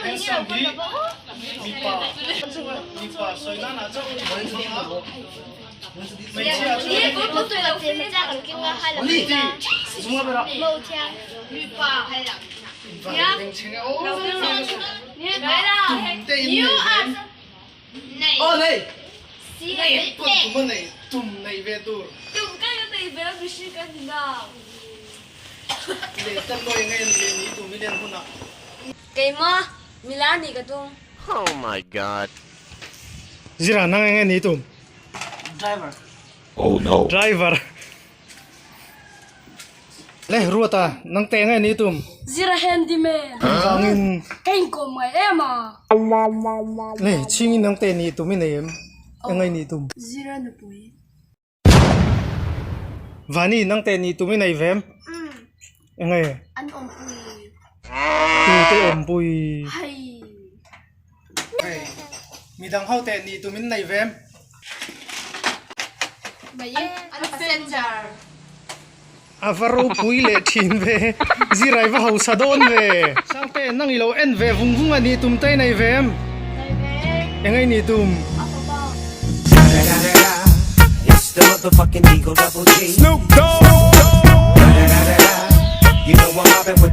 Handsome hi mipa mipa sawi nan ah chauh an hmang a, hmeichhia chu Tum te in nei ve em? Pawn tum a nei, tum nei ve tur. Leh tan lawi nge leh ni tum i len hunah. Keimah milar nih ka tum. Oh my God. Zira nang enge ni tum? Driver. Oh no. Driver. Le Ruata nang te enge ni tum? Zira handyman. Vangin. Ka inkawm ngai em a. Le chhingin nang te ni tum i nei em? Enge ni tum? Zira nupui. Vani nang te ni tum i nei vem? Enge? An awmpui. Tu te awmpui. Hei. Midang ho te ni tum in nei vem? An passenger. A va ropui leh thin ve. Zirai va hausa dawn ve. Sangte nang i lo en ve vung vung a ni tum te i nei ve em? Nei ve. Eng a i nih tum? A fapa. It's the motherfucking Eagle Double G. Snoop Dogg! You know I'm mobbing with.